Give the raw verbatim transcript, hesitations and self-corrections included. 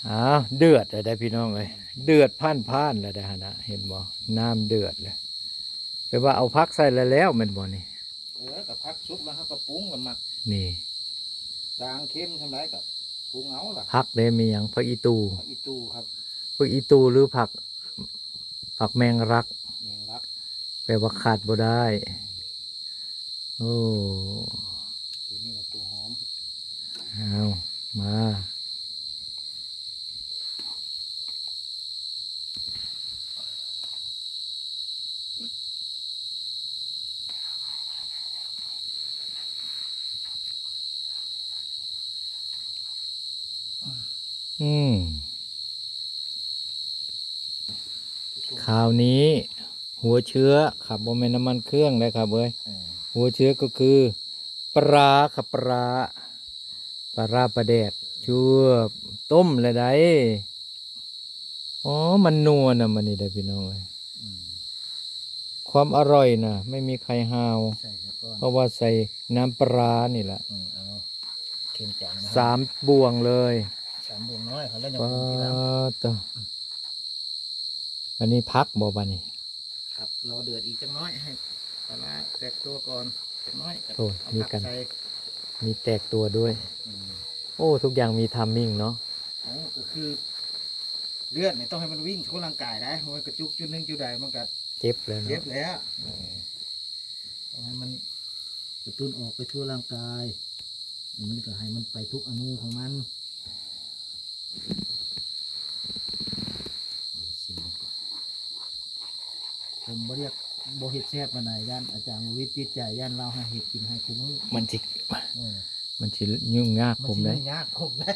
อ้าว เดือดแล้วได้พี่น้องเอ้ย เดือดพ่านๆแล้วได้หั่นนะ เห็นบ่ น้ำเดือดเลย แปลว่าเอาผักใส่แล้วแล้วแม่นบ่นี่ เออ กับผักสุกแล้วเฮาก็ปรุงแล้วมัก นี่ จางเค็มส่ำใดก็ปรุงเอาล่ะ ผักเด้มีหยัง ผักอีตู่ ผักอีตู่ครับ ผักอีตู่หรือผัก ผักแมงลัก แมงลัก แปลว่าขาดบ่ได้ โอ้ ตัวนี้ละตัวหอม เอา มา อืม คราวนี้ หัวเชื้อครับ บ่แม่นน้ำมันเครื่องเลยครับเอ้ย เออ หัวเชื้อก็คือ ปลาครับ ปลา ปลาร้าปลาแดก ชั่ว ต้มแล้วได้ อ๋อ มันนัวนะมันนี่ได้พี่น้องเอ้ย อืม ความอร่อยนะ ไม่มีใครฮาว ใส่ซะก่อน เพราะว่าใส่น้ำปลานี่แหละ อืม เอา เค็มจังนะ สามบ่วงเลย สามบ่วงน้อยเขาแล้วยัง ปลา ปรุงทีหลัง ตัว อันนี้ผักบ่บาดนี้ ครับ รอเดือดอีกจักหน้อย ให้ปลาร้าแตกตัวก่อนจักหน้อย โอ้ เอา มี ผัก กัน ใส่ มีแตกตัวด้วย อืม โอ้ ทุกอย่างมีทามมิ่งเนาะ โอ้ ก็คือ เลือดเนี่ยต้องให้มันวิ่งทั่วร่างกายได้ เพราะมันกระจุกจุดหนึ่งจุดใดมันก็ เจ็บแล้วเนาะ เจ็บแล้ว เออ ต้องให้มันกระตุ้นออกไปทั่วร่างกาย มันก็ให้มันไปทุกอนูของมัน เดี๋ยวชิมดูก่อน ผมบ่เรียก บ่เฮ็ดแซ่บปานใด ย่านอาจารย์วิทย์ติดใจ ย่านลาวให้เฮ็ดกินให้คุมื้อ มันสิ เออ มันสิยุ่งยาก มัน ผม สิ ได้ ยุ่งยากผมได้